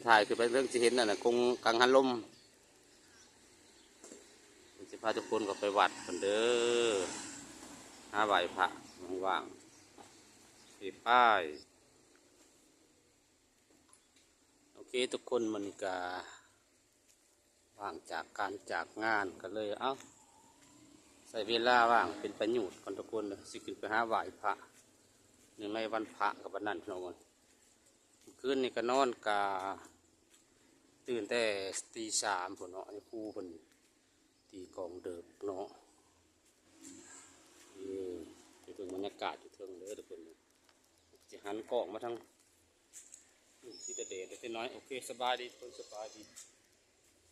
ຖ່າຍຂຶ້ນໄປເທິງ ຊິເຫັນອັນນັ້ນ ກົງກັງຫັນລົມ. ຊິພາທຸກຄົນເຂົ້າໄປວັດກັນເດີ ຫາໄຫວ້ພະຫວ່າງໆ ຊິໄປ. ໂອເຄທຸກຄົນ ມື້ນີ້ກະວ່າງຈາກການຈາກງານ ກະເລີຍ ເອົ້າ ໃຊ້ເວລາວ່າງເປັນປະໂຫຍດກ່ອນທຸກຄົນເດີ. ຊິຂຶ້ນໄປຫາໄຫວ້ພະ ເນື່ອງໃນວັນພະກັບວັນນັ້ນພີ່ນ້ອງເອີຍ. ຄືນນີ້ກະນອນກະຕື່ນແຕ່ຕີສາມພຸ້ນເນາະ ໃຫ້ຄູເພິ່ນຕີກອງເດີກເນາະ. ເອີ ໄປເບິ່ງບັນຍາກາດຢູ່ເທິງເດີທຸກຄົນເດີ. ຊິຫັນກ້ອງມາທາງ ອືມ ຊິແດດໆ ຈັກໜ້ອຍ. ໂອເຄ ສະບາຍດີທຸກຄົນ ສະບາຍດີ.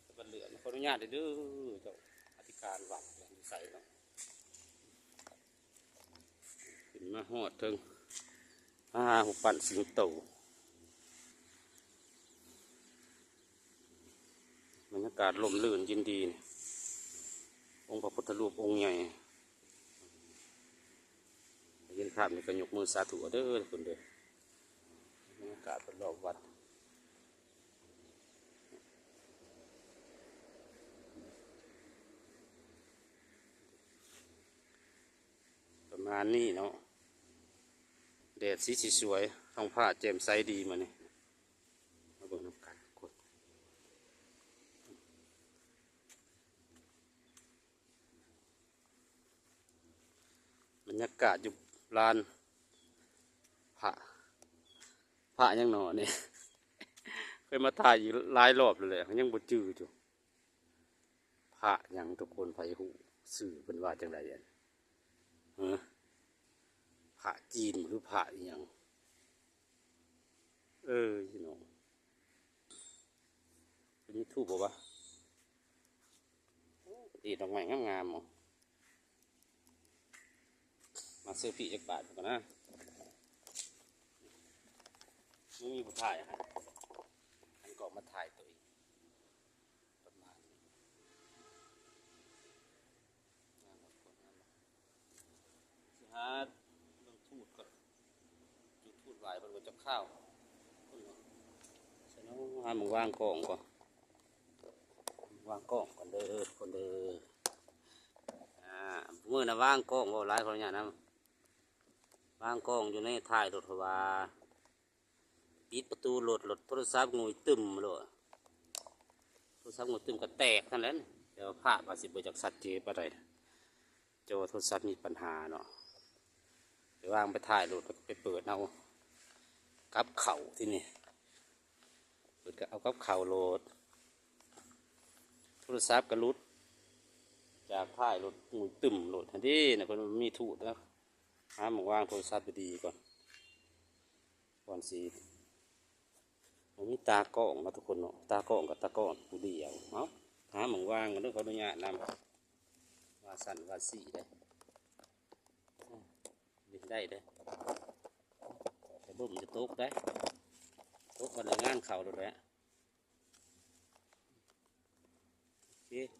ສະບາຍເຫຼືອ ຂໍອະນຸຍາດເດີ ເຈົ້າອະທິການວັດຢູ່ໃສເນາະ. ຂຶ້ນມາຮອດເທິງ ອ່າ ຮູບປັ້ນສິງໂຕ. ບັນຍາກາດຮົ່ມລື່ນເຢັນດີ ອົງພະພຸດທະຮູບອົງໃຫຍ່. ເຫັນພາບນີ້ກະຍົກມືສາທຸເດີທຸກຄົນເດີ. ບັນຍາກາດລອບວັດ ປະມານນີ້ເນາະ. ແດດສີຊິສວຍ ທ້ອງຟ້າແຈ່ມໃສດີມື້ນີ້. ມາເບິ່ງນຳກັນທຸກຄົນ ບັນຍາກາດຢູ່ລານພະ ພະຫຍັງໜໍນີ້ ເຄີຍມາຖ່າຍຢູ່ຫຼາຍລອບແລ້ວແຫຼະ ຍັງບໍ່ຈື່ຢູ່. ພະຫຍັງທຸກຄົນ ໃຜຮູ້ຊື່ເພິ່ນວ່າຈັ່ງໃດອັນ ຮະ ພະຈີນຫຼືພະອີ່ຫຍັງ? ເອີ ພີ່ນ້ອງ ເປັນຢູທູບບໍ່ວະ? ໂອ້ ເອດອກໄມ້ງາມໆ ເອົາ ມາເຊລຟີ້ຈັກບາດກ່ອນນະ. ບໍ່ມີຜູ້ຖ່າຍໃຫ້ ອັນກໍມາຖ່າຍໂຕເອງ ປະມານນີ້. ງາມບໍ່ ງາມບໍ່? ຊິຫາເບິ່ງທູດກ່ອນ ຈູດທູດໄຫວ້ເພິ່ນກ່ອນຈັກຄາວ. ຫາໝ່ອງວາງກ້ອງກ່ອນ ວາງກ້ອງກ່ອນເດີທຸກຄົນເດີ. ອ່າ ມື້ນະວາງກ້ອງ ເວົ້າຫຼາຍ ຂໍອະນຸຍາດນຳ ວາງກ້ອງຢູ່ໃນທ້າຍລົດ ເພາະວ່າປິດປະຕູລົດ ລົດໂທລະສັບງຸ້ຍຕຶ້ມໂລດ ໂທລະສັບງຸ້ຍຕຶ້ມກະແຕກຫັ້ນແຫຼະ. ແຕ່ວ່າພາບອາດຊິບໍ່ຢາກຊັດເຈນປານໃດ ເຈົ້າວ່າໂທລະສັບມີປັນຫາເນາະ. ໄປວາງໄປທ້າຍລົດ ແລ້ວກໍໄປເປີດເອົາກັບເຂົ້າ ທີນີ້ເປີດເອົາກັບເຂົ້າໂລດ ໂທລະສັບກໍຫຼຸດຈາກທ້າຍລົດ ງຸ້ຍຕຶ້ມໂລດຫັ້ນເດ້ນະ. ເພິ່ນມີທູດນະ ຫາໝ່ອງວາງໂທລະສັບດີໆກ່ອນ ກ່ອນຊິ ບໍ່ມີຕາກ້ອງເນາະທຸກຄົນເນາະ ຕາກ້ອງກໍຕາກ້ອງຜູ້ດຽວ. ເອົາ ຫາໝ່ອງວາງກ່ອນເດີ ຂໍອະນຸຍາດນຳ ວ່າຊັ້ນວ່າຊີ້ເດ້. ນີ້ໄດ້ເດ້ ແຕ່ບໍ່ມີ ຈະຕົກໄດ໋ ຕົກບັດລະງານເຂົ້າໂລດແຫຼະ. ໂອເຄ.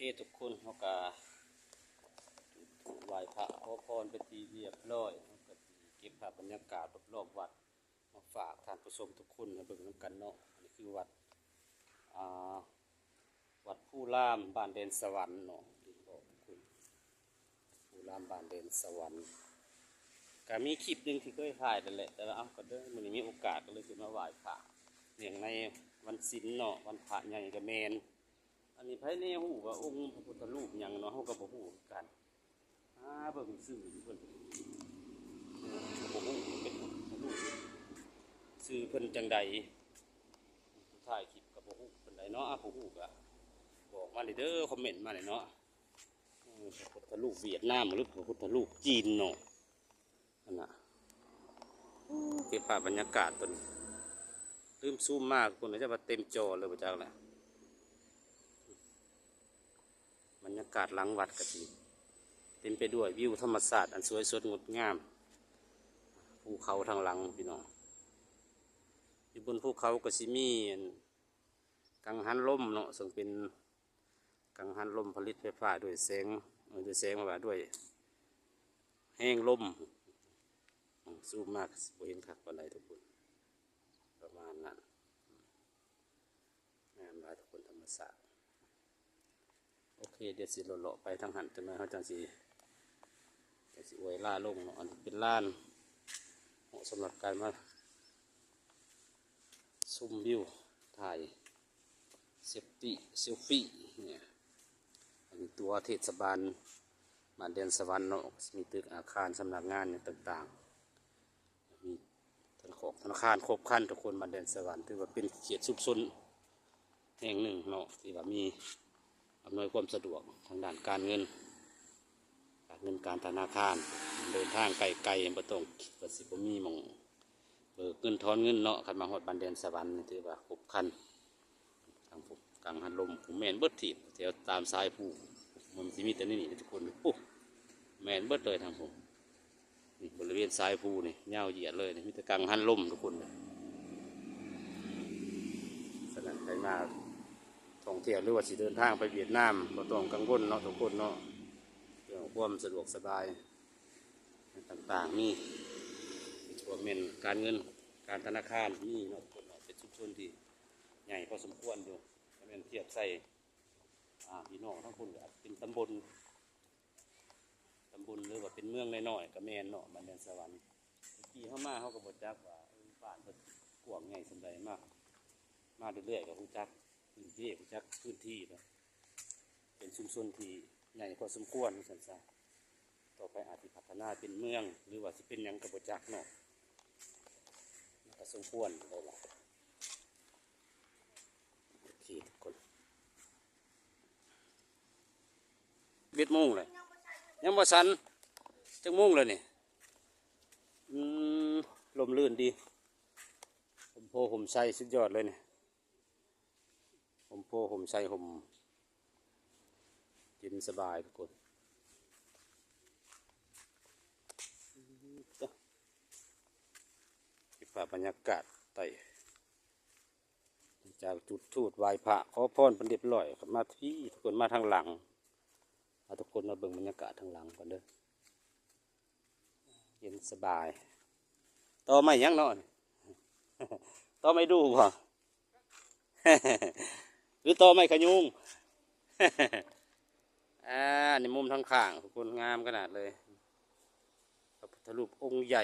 ເຄ ທຸກຄົນ ເຮົາກະຈູດທູບໄຫວ້ພະຂໍພອນເປັນທີ່ຮຽບຮ້ອຍ ເຮົາກະຊິເກັບພາບບັນຍາກາດຮອບໆວັດມາຝາກທ່ານຜູ້ຊົມທຸກຄົນໃຫ້ເບິ່ງນຳກັນເນາະ. ອັນນີ້ຄືວັດ ອ່າ ວັດພູລາມ ບ້ານແດນສະຫວັນເນາະ ທີ່ບອກທຸກຄົນ ພູລາມ ບ້ານແດນສະຫວັນ. ກະມີຄລິບໜຶ່ງທີ່ເຄີຍຖ່າຍນັ້ນແຫຼະ ແຕ່ວ່າ ເອົ້າ ກະເດີ ມື້ນີ້ມີໂອກາດ ກະເລີຍຂຶ້ນມາໄຫວ້ພະ ເນື່ອງໃນວັນສິນເນາະ ວັນພະໃຫຍ່ກະແມ່ນ. ອັນນີ້ໃຜແນ່ຮູ້ວ່າອົງພະພຸດທະຮູບຫຍັງເນາະ ເຮົາກະບໍ່ຮູ້ຄືກັນ. ຫາເບິ່ງຊື່ເພິ່ນ ເອີ ກະບໍ່ຮູ້ເປັນພະພຸດທະຮູບ ຊື່ເພິ່ນຈັ່ງໃດ ຖ່າຍຄລິບກະບໍ່ຮູ້ປານໃດເນາະ. ອາ ຜູ້ຮູ້ກະບອກມາເດີ ຄອມເມັນມາເນາະ. ເອີ ພະພຸດທະຮູບຫວຽດນາມ ຫຼື ພະພຸດທະຮູບຈີນເນາະ ຫັ້ນນະ. ເກັບພາບບັນຍາກາດຕົວນີ້ ລືມຊູມມາ ຄົນຈະວ່າເຕັມຈໍເລີຍບໍ່ຈັກແຫຼະ. ບັນຍາກາດຫຼັງວັດກະຊິເຕັມໄປດ້ວຍວິວທຳມະຊາດອັນສວຍສົດງົດງາມ ພູເຂົາທາງຫຼັງພີ່ນ້ອງ. ຢູ່ບົນພູເຂົາກະຊິມີ ອັນ ກັງຫັນລົມເນາະ ເຊິ່ງເປັນກັງຫັນລົມຜະລິດໄຟຟ້າດ້ວຍແສງ ເອີ ດ້ວຍແສງວ່າ ດ້ວຍແຮງລົມ. ຊູມມາກະຊິບໍ່ເຫັນຄັກປານໃດທຸກຄົນ ປະມານນັ້ນ. ງາມຫຼາຍທຸກຄົນ ທຳມະຊາດ. ໂອເຄ ດຽວຊິເລາະໆໄປທາງຫັ້ນຈັກໜ້ອຍ ເຮົາຈັ່ງຊິ ຈັ່ງຊິອວຍລາລົງເນາະ. ອັນນີ້ເປັນລານເໝາະສຳລັບການມາຊົມວິວ ຖ່າຍເຊບຕີ້ ເຊລຟີເນຍ. ອັນນີ້ຕົວເທດສະບານບ້ານແດນສະຫວັນເນາະ ມີຕຶກອາຄານສຳນັກງານຫຍັງຕ່າງໆ ມີທະນາຄານ ທະນາຄານຄົບຄັນທຸກຄົນ. ບ້ານແດນສະຫວັນຖືວ່າເປັນເຂດຊຸມຊົນແຫ່ງໜຶ່ງເນາະ ທີ່ວ່າມີອຳນວຍຄວາມສະດວກທາງດ້ານການເງິນ ການເງິນການທະນາຄານ. ເດີນທາງໄກໆ ບໍ່ຕ້ອງຄິດວ່າຊິບໍ່ມີໝ່ອງເບີກເງິນຖອນເງິນເນາະ. ຄັນມາຮອດບ້ານແດນສະຫວັນ ຖືວ່າຄົບຄັນ. ທາງພວກກັງຫັນລົມ ແມ່ນເບິດທີ່ແຖວຕາມສາຍພູ ມັນຊິມີແຕ່ໃນນີ້ທຸກຄົນ. ໂອ້ ແມ່ນເບິດເລີຍທາງພູ. ນີ້ ບໍລິເວນສາຍພູນີ້ ຍາວຢຽດເລີຍນີ້ ມີແຕ່ກັງຫັນລົມທຸກຄົນ. ສະນັ້ນ ໃຜມາທ່ອງທ່ຽວ ຫຼືວ່າຊິເດີນທາງໄປຫວຽດນາມ ບໍ່ຕ້ອງກັງວົນເນາະທຸກຄົນເນາະ ເລື່ອງຄວາມສະດວກສະບາຍຕ່າງໆ ມີ ພວກແມ່ນການເງິນ ການທະນາຄານ ມີເນາະທຸກຄົນເນາະ. ເປັນຊຸມຊົນທີ່ໃຫຍ່ພໍສົມຄວນຢູ່ ກະແມ່ນທຽບໃສ່ ອາ ພີ່ນ້ອງທາງພຸ້ນ ອາດເປັນຕຳບົນ ຕຳບົນ ຫຼືວ່າເປັນເມືອງນ້ອຍໆ ກະແມ່ນເນາະ ບ້ານແດນສະຫວັນ. ແຕ່ກີ້ເຮົາມາ ເຮົາກະບໍ່ຈັກວ່າ ເອີ ບ້ານເພິ່ນກວ້າງໃຫຍ່ສ່ຳໃດ. ມາ ມາເລື້ອຍໆ ກະຮູ້ຈັກພື້ນທີ່ ຮູ້ຈັກພື້ນທີ່ເນາະ ເປັນຊຸມຊົນທີ່ໃຫຍ່ພໍສົມຄວນວ່າຊັ້ນຊະ. ຕໍ່ໄປອາດຊິພັດທະນາເປັນເມືອງ ຫຼືວ່າຊິເປັນຫຍັງກະບໍ່ຈັກເນາະ ມັນກະສົມຄວນໄດ້ລະ. ໂອເຄທຸກຄົນ ສິບເອັດໂມງແລ້ວ ຍັງບໍ່ສັນ. ຈັກໂມງແລ້ວນີ້? ອືມ ລົມລື່ນດີ ຮົ່ມໂພຮົ່ມໄຊ ສຸດຍອດເລີຍນີ້. ຮົ່ມໂພຮົ່ມໄຊ ຮົ່ມເຢັນສະບາຍທຸກຄົນ. ເກັບພາບບັນຍາກາດໃຕ້ ຫຼັງຈາກຈຸດທູບໄຫວ້ພະຂໍພອນເປັນຮຽບຮ້ອຍ ມາພີ້ ທຸກຄົນມາທາງຫຼັງ. ເອົາ ທຸກຄົນມາເບິ່ງບັນຍາກາດທາງຫຼັງກ່ອນເດີ. ເຢັນສະບາຍ. ຕໍໄມ້ຫຍັງເນາະ? ຕໍໄມ້ດູ່ບໍ? ຫຼືຕໍໄມ້ຂະຍຸງ? ອ່າ ນີ້ມຸມທາງຂ້າງ ທຸກຄົນ ງາມຂະໜາດເລີຍ. ພະພຸດທະຮູບອົງໃຫຍ່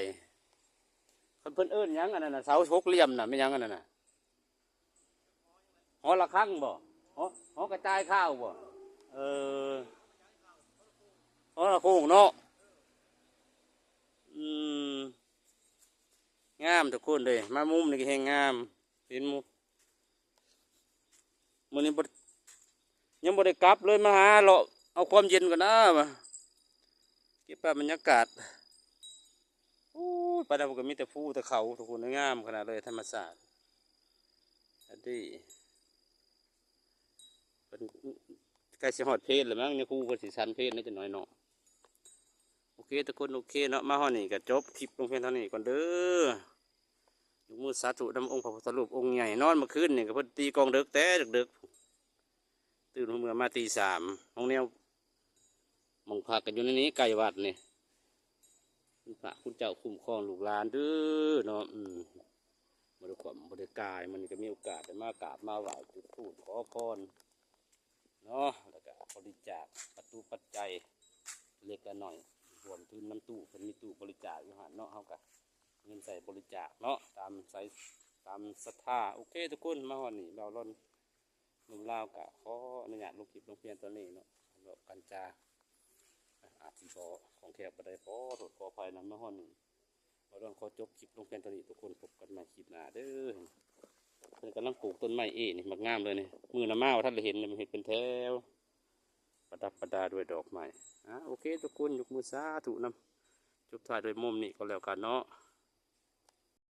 ເພິ່ນ ເພິ່ນເອີ້ນຫຍັງອັນນັ້ນນະ? ເສົາຫົກຫຼ່ຽມນະ ແມ່ນຫຍັງອັນນັ້ນນະ? ຫໍລະຄັງບໍ? ຫໍ ຫໍກະຈາຍຂ່າວບໍ? ເອີ ຫໍລະໂຄງເນາະ. ອືມ ງາມທຸກຄົນເດ້ ມາມຸມນີ້ກະແຮ່ງງາມ ເຫັນໝູ່ ມື້ນີ້ບໍ່ ຍັງບໍ່ໄດ້ກັບເລີຍ ມາຫາເລາະເອົາຄວາມເຢັນກ່ອນນາ ວ່າ ເກັບພາບບັນຍາກາດ. ໂອ້ຍ ປານນັ້ນກະມີແຕ່ພູແຕ່ເຂົາ ທຸກຄົນ ງາມຂະໜາດເລີຍ ທຳມະຊາດ. ອັນນີ້ເພິ່ນໃກ້ຊິຮອດເພນແລ້ວມັ້ງ ຍາຄູເພິ່ນຊິສັນເພນແດ່ຈັກໜ້ອຍເນາະ. ໂອເຄທຸກຄົນ ໂອເຄເນາະ ມາຮອດນີ້ກະຈົບຄລິບລົງພຽງເທົ່ານີ້ກ່ອນເດີ. ຍົກມືສາທຸນຳອົງພະພຸດທະຮູບອົງໃຫຍ່. ນອນມື້ຄືນນີ້ກະເພິ່ນຕີກອງເດິກແຕ່ເດິກໆ ແຕ່ ຕື່ນຫົວເມືອມາຕີສາມ ຫ້ອງແນວ ໝ່ອງພັກກໍຢູ່ໃນນີ້ ໃກ້ວັດນີ້ ຄຸນພະຄຸນເຈົ້າຄຸ້ມຄອງລູກຫຼານເດີເນາະ. ອືມ ບໍ່ໄດ້ຂວາມບໍ່ໄດ້ກາຍ ມື້ນີ້ກໍມີໂອກາດໄດ້ມາກາບມາໄຫວ້ ຈຸດທູບຂໍພອນເນາະ ແລ້ວກໍບໍລິຈາກປັດຈຸປັດໄຈເລັກລະໜ້ອຍ ຮ່ວມທຶນນຳຕູ້ ເພິ່ນມີຕູ້ບໍລິຈາກຢູ່ຫັ້ນເນາະ ເຮົາກໍເງິນໃສ່ບໍລິຈາກເນາະ ຕາມໃສ ຕາມສັດທາ. ໂອເຄທຸກຄົນ ມາຮອດນີ້ ເວົ້າລອນ ໜຸ່ມລາວກະຂໍອະນຸຍາດລົງຄລິບລົງພຽງເທົ່ານີ້ເນາະ ເວົ້າກັນຈາອາດຊິບໍ່ຄ່ອງແຄ້ວປານໃດ ຂໍໂທດຂໍອະໄພນຳ. ມາຮອດນີ້ ບ່າວດອນຂໍຈົບຄລິບລົງພຽງເທົ່ານີ້ ທຸກຄົນ ພົບກັນໃໝ່ຄລິບໜ້າເດີ. ເພິ່ນກຳລັງປູກຕົ້ນໄມ້ເອນີ້ ບັກງາມເລີຍນີ້ ມື້ໜ້າມາບໍ່ທັນໄດ້ເຫັນ ມັນເຮັດເປັນແຖວ ປະດັບປະດາດ້ວຍດອກໄມ້. ອາ ໂອເຄທຸກຄົນ ຍົກມືສາທຸນຳ ຈົບທ້າຍດ້ວຍມຸມນີ້ກໍແລ້ວກັນເນາະ.